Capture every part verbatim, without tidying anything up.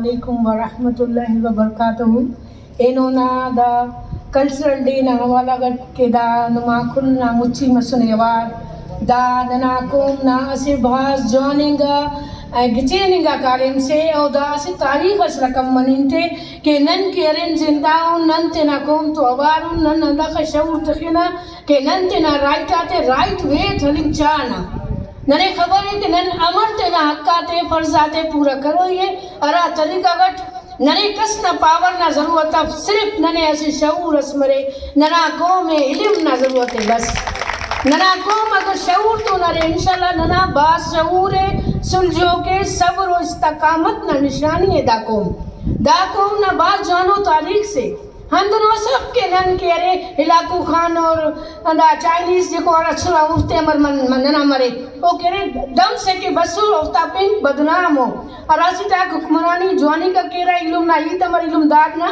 علیکم ورحمۃ اللہ وبرکاتہ۔ اینو نا دا کلچرل ڈے نا حوالہ غٹ کہ دا نما کل نا مچی مسنے اوار، دا ننا قوم نا اسہ بھاز جوان انگا گچین انگا کاریم سے، او دا اسہ تاریخ اس رقم مننگ تے کہ نن کہ ارین زندہ ان، نن تینا قوم تو اوار ان، نن ہنداخہ شعور تخنہ کہ نن تینا رائٹ آتے رائٹ وے اٹ ہلنگ چاہنہ۔ ننے خبر ء کہ نن امر تینا حق آتے، فرض آتے پورا کروئی ء، ہرا طریقہ غٹ ننے کس نا پاور نا ضرورت اف، صرف ننے اسہ شعور اس مرے، ننا قوم ء علم نا ضرورت ء بس۔ ننا قوم اگر شعور تون ارے، انشاءاللہ ننا بھاز شعور ء، سلجھوک ء، صبر و استقامت نا نشانی ء دا قوم۔ دا قوم نا بھاز جوانو تاریخ سے۔ ہندن مسخ کہ نن کہ ارے ہلاکو خان اور ہندا چائنیز جیکو ہر اسرہ اوفتے امر من-، مننا مرے۔ او کہ ارے دم سے کہ بسر اوفتا پن بدنام او۔ ہراسٹ آک حکمرانی جوانی کا کیرہ، ایلم نا ہیت امر ایلم داد نا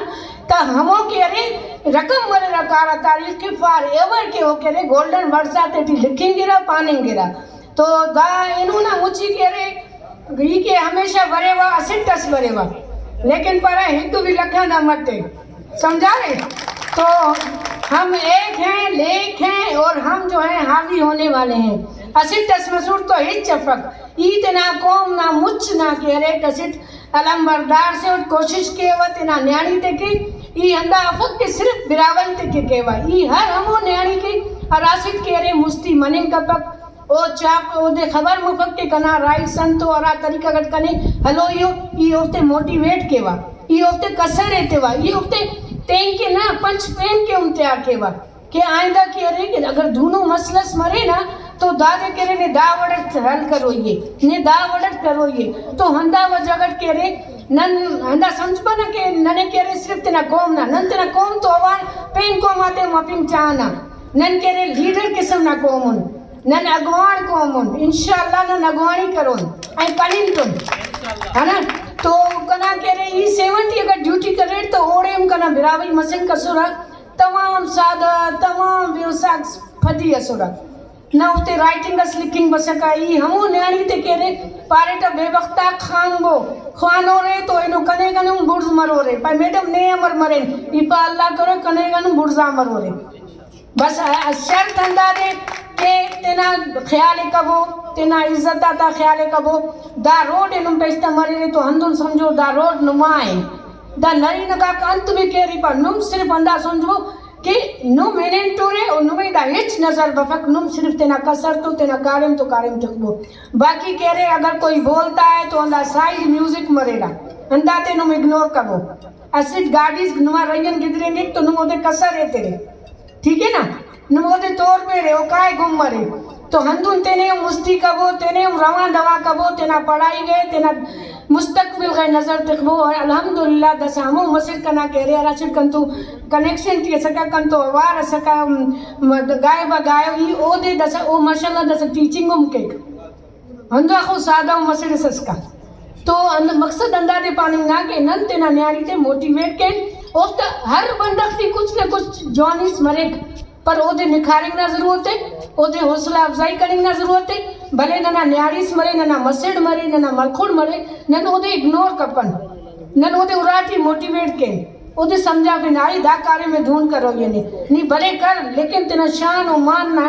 تا ہمو کہ ارے رقم مریرہ کارا تاریخ کہ فار ایور کہ او کہ ارے گولڈن ورڈز آتیٹی لکھنگرہ، پاننگرہ۔ تو دا اینو نا مچی کہ ارے ای کہ ہمیشہ بریوہ، اسٹ اس بریوہ، لیکن پارہ ہندو بھی لکھاں دا مٹ ء، سمجھا رہے؟ تو ہم ایک ہیں، لیک ہیں، اور ہم جو ہیں حاوی ہونے والے ہیں۔ اسٹ اس مسر تو ہچ افک۔ ای تینا قوم نا مچ نا کہ ارے اسٹ علم بردار سے اٹ کوشش کیوہ تینا نیاڑی تے کہ ای ہندا افک کہ صرف براہوئی تے کہ کیوہ۔ ای ہر ہمو نیاڑی کہ ہراسٹ کہ ارے مستی مننگ کپک۔ او چاپ اودے خبر مفک کہ کنا رائٹس انت و ہرا طریقہ غٹ کنے ہلوئی ء، ای اوفتے موٹیویٹ کیوہ، ای اوفتے کسر ایتیوہ، ای اوفتے تینکہ نہ پنچ پین کہ ہم تیار کیوہ کہ آئندہ کہ ارے کہ اگر دونو مسئلہ اس مرے نا تو دادے کہ ارے نے دا وڑ اٹ حل کروئی ء، نے دا وڑ اٹ کروئی ء۔ تو ہندا وجہ غٹ کہ ارے نن ہندا سمجھبنہ کہ ننے کہ ارے صرف تینا قوم نا، نن تینا قوم تو اوار پین قوم آتے ہم افنگ چاہنہ۔ نن کہ ارے لیڈر قسم نا قوم ان۔ نن اگوان قوم ان، انشاءاللہ نن اگوانی کرون، این کننگ ان، ہے نا؟ تو کنا کہ ارے ای سیونٹی اگر ڈیوٹی کریٹ تو اوڑے ہم کنا براہوئی مسنگ کسرہ، تمام سادہ، تمام بیوساکس پدی اسرہ۔ نہ اوفتے رائٹنگ اس لکھنگ بسکہ، ای ہمو نیاڑی تے کہ ارے پاریٹہ بے بخت آک خانبو، خوانورے تو اینو کنے گنم بڑز مرورے، پائے میڈم نے امر مرین، ای پا اللہ کرو کنے گنم بڑزا مرورے۔ بس ا-، ا-، شرط ہندادے کہ تینا خیال ء کبو، تینا عزت آتا خیال ء کبو۔ دا روڈ ء نم پیشتہ مریرے تو ہندن سمجھو دا روڈ نما ء۔ دا نرینہ غاک انت بھی کیری پا، نم صرف ہندا سمجھبو کہ نم ہنین ٹورے و نمے دا ہچ نظر بفک، نم صرف تینا کسر تو تینا کاریم تو کاریم تخبو۔ باقی کیرے اگر کوئی بولتا ہے تو ہندا سائیڈ میوزک مریرہ، ہنداتے نم اگنور کبو۔ اسٹ گاڈیز نما رہی ان گدرینگک تو نم اودے کسر ایترے۔ ٹھیک ہے نا؟ نم اودے تور پیرے، او کائے گم مرے۔ تو ہندن تینے ہم مستی کبو، تینے ہم رواں دواں کبو، تینا پڑھائی غے، تینا مستقبل غے نظر تخبو۔ اور الحمدللہ داسہ ہمو مسڑ کنا کہ ارے ہرا چڑ کنتو کنیکشن ٹی اسکہ، کنتو اوار اسکہ، م-، گائے با گائے ای اودے داسہ او ماشاءاللہ داسہ ٹیچنگ ہم کیک۔ ہنداخو سادہ و مسڑس اسکا۔ تو ہند-، مقصد ہندادے پاننگ نا کہ نن تینا نیاڑی تے موٹیویٹ کین، اوفتا ہر بندغ ٹی کچھ نہ کچھ جوانیس مریک، پر اودے نکھارنگ نا ضرورت ء، اودے حوصلہ افزائی کننگ نا ضرورت ء۔ بھلے ننا نیاڑیس مرے، ننا مسڑ مرے، ننا ملخڑ مرے، نن اودے اگنور کپن، نن اودے اراٹی موٹیویٹ کین۔ اودے سمجھافن، آئی دا کاریم ء دہن کروئی ء نے۔ نی بلے کر، لیکن تینا شان و مان نا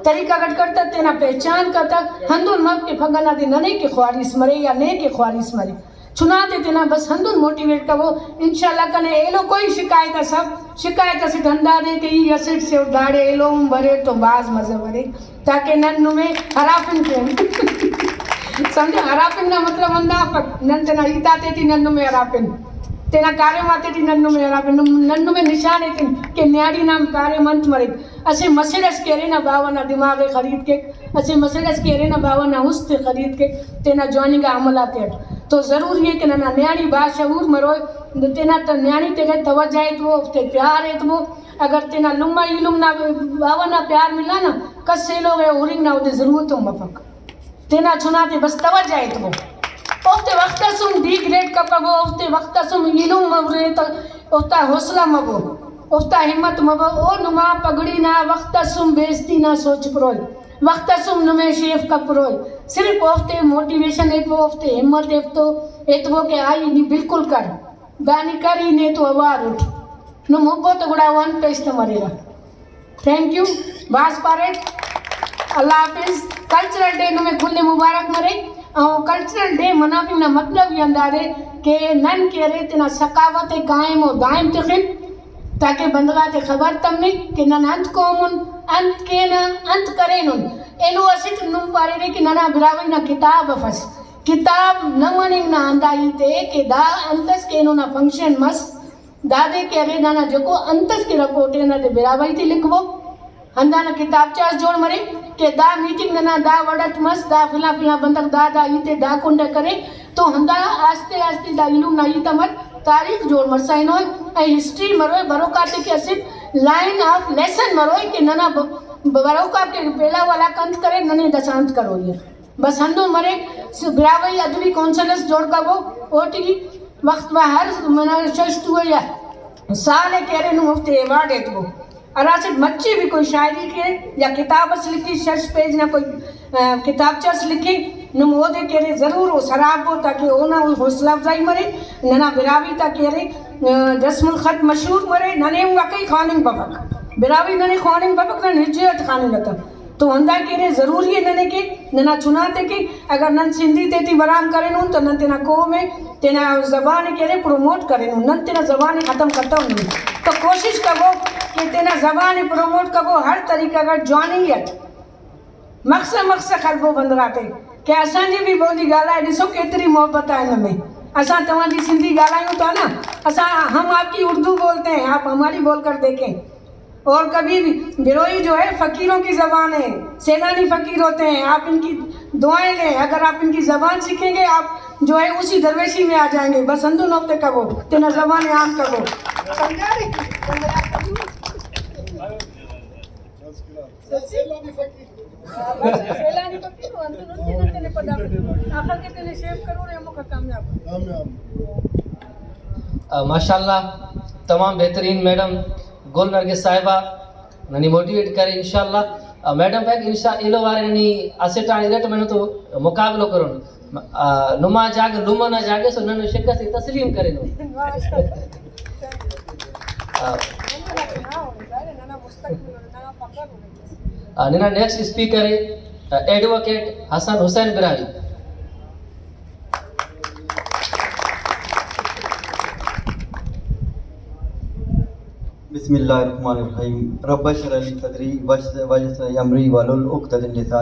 طریقہ غٹ کر تہ، تینا پہچان کر تہ، ہندن مف کہ پھگہ نا دے ننے کہ خواریس مرے یا نے کہ خواریس مرے۔ چنا تے تینا بس ہندن موٹیویٹ کبو۔ انشاءاللہ کنے ایلو کوئی شکایت اس اف، شکایت اسٹ ہندادے کہ ای اسٹ سے داڑے ایلو ہم برے تو بھاز مزہ برے۔ تاکہ نن نمے ہرافن کین۔ سمجھو، ہرافن نا مطلب ہندا افک، نن تینا ہیت آتے ٹی نن نمے ہرافن، تینا کاریم آتے ٹی نن نمے ہرافن، نم-، نن نمے نشان ایتن کہ نیاڑی نا ہم کاریم انت مریک۔ اسہ مسڑ اس کہ ارے نا باوہ نا دماغ ء خرید کیک، اسہ مسڑ اس کہ ارے نا باوہ نا است ء خرید کیک، تینا جواننگا عمل آتے اٹ۔ تو ضروری ء کہ ننا نیاڑی باشعور مروئے، تینا ت-، نیاڑی تیکہ توجہ ایتبو، اوفتے پیار ایتبو۔ اگر تینا لمہ ایلم نا باوہ نا پیار ملا نا، کس ایلو غے ہرنگ نا اودے ضرورت ہم مفک۔ تینا چنا تے بس توجہ ایتبو۔ اوفتے وخت اس ہم ڈیگریڈ کپبو، اوفتے وخت اس ہم ایلم مبرے تہ اوفتا حوصلہ مبو، اوفتا ہمت مبو۔ او نما پگڑی نا وخت اس ہم بے عزتی نا سوچ بروئے۔ وخت اس ہم نمے شیف کپروئے، صرف اوفتے موٹیویشن ایتبو، اوفتے ہمت ایفتو، ایتبو کہ آئی نی بالکل کر، دا نی کر، ای نے تو اوار اٹ۔ نم ہبو تو گڑا او انت پیش تہ مریرہ۔ تھینک یو، بھاز پاریٹ۔ اللہ حافظ۔ کلچرل ڈے نمے کل مبارک مرے۔ او کلچرل ڈے منافنگ نا مطلب ہی ہندادے کہ نن کہ ارے تینا ثقافت ءِ قائم و دائم تخن، تاکہ بندغ آتے خبر تمک کہ نن انت قوم ان، انت کینہ، انت کرینن۔ ایلو اسٹ نم پاریرے کہ ننا براہوئی نا کتاب اف ئس، کتاب نہ مننگ نا ہندا ہیت ءِ کہ دا انت ئس کہ اینو نا فنکشن مس، دادے کہ ارے دانا جکو انت ئس کہ رپورٹ ءِ ہندادے براہوئی ٹی لکھبو۔ ہندانا کتابچہ اس جوڑ مرے کہ دا میٹنگ ننا دا وڑ اٹ مس، دا فلاں فلاں بندغ دا دا ہیت ءِ دا کنڈ ءِ کرے، تو ہندا آہستہ آہستہ دا ایلم نا ہیت امر تاریخ جوڑ مرسا ہنوئے، اے ہسٹری مروئے، بروک آتے کہ اسہ لائن آف لیسن مروئے کہ ننا ب-، بروک آ کہ پیلو والاک انت کریر، ننے داسہ انت کروئی ءِ۔ بس ہندن مریک، براہوئی ادبی کونسل اس جوڑ کبو، اوٹی وخت و ہر منہ شش تو یا سال ءِ کہ ارے نم اوفتے ایوارڈ ایتبو۔ ہراسٹ مچے بھی کوئی شاعری کے یا کتاب اس لکھی، شش پیج نا کوئی، آ، کتابچہ اس لکھی، نم اودے کہ ارے ضرور او سرابو تاکہ اونا حوصلہ افزائی مرے، ننا براہوئی تا کہ ارے، آ، رسم الخط مشہور مرے، ننے ہم واقعی خواننگ بفک۔ براہوئی ننے خواننگ بفک، نن ہچ اٹ خواننگ اتہ۔ تو ہندا کہ ارے ضروری ءِ ننے کہ ننا چنا تے کہ اگر نن سندھی تیٹی برام کرینن تو نن تینا قوم ءِ، تینا زبان ءِ کہ ارے پروموٹ کرینن، نن تینا زبان ءِ ختم کتون۔ تو کوشش کبو کہ تینا زبان ءِ پروموٹ کبو ہر طریقہ غٹ جوانی اٹ۔ مخسا مخسا خلبو بندغ آتے کہ اساں جی بھی بولی گالا ہے، ڈسو کتری محبت ہے ہمیں۔ اساں تمہاری سندھی گالا یوں تو نا، اساں ہم آپ کی اردو بولتے ہیں، آپ ہماری بول کر دیکھیں۔ اور کبھی بھی بروئی جو ہے فقیروں کی زبان ہے، سیلانی فقیر ہوتے ہیں، آپ ان کی دعائیں لیں۔ اگر آپ ان کی زبان سیکھیں گے، آپ جو ہے اسی درویشی میں آ جائیں گے۔ بس ہندن اوفتے کبو، تینا زبان عام کبو۔ سیلانی فقیر۔ سیلانی فقیر، ہندن اوفتے نن تینے پدا آخر کے تینے شیف کرو رہے، ہم کامیاب۔ آ، ماشاءاللہ، تمام بہترین میڈم گل نرگس صاحبہ ننے موٹیویٹ کرے انشاءاللہ۔ آ، میڈم پاک انشاء ایلو وارے ننی اسٹ آن ارٹ منو تو مقابلو کرون۔ آ، نما جاگہ، لمہ نا جاگہ سو نن شکست ءِ تسلیم کرینو۔ آ، آ، ننا نیکسٹ اسپیکر ءِ، آ، ایڈووکیٹ حسن حسین براہوئی۔ بسم اللہ الرحمن الرحیم۔ رب اشرح لی صدری ویسر لی امری واحلل عقدۃ من لسانی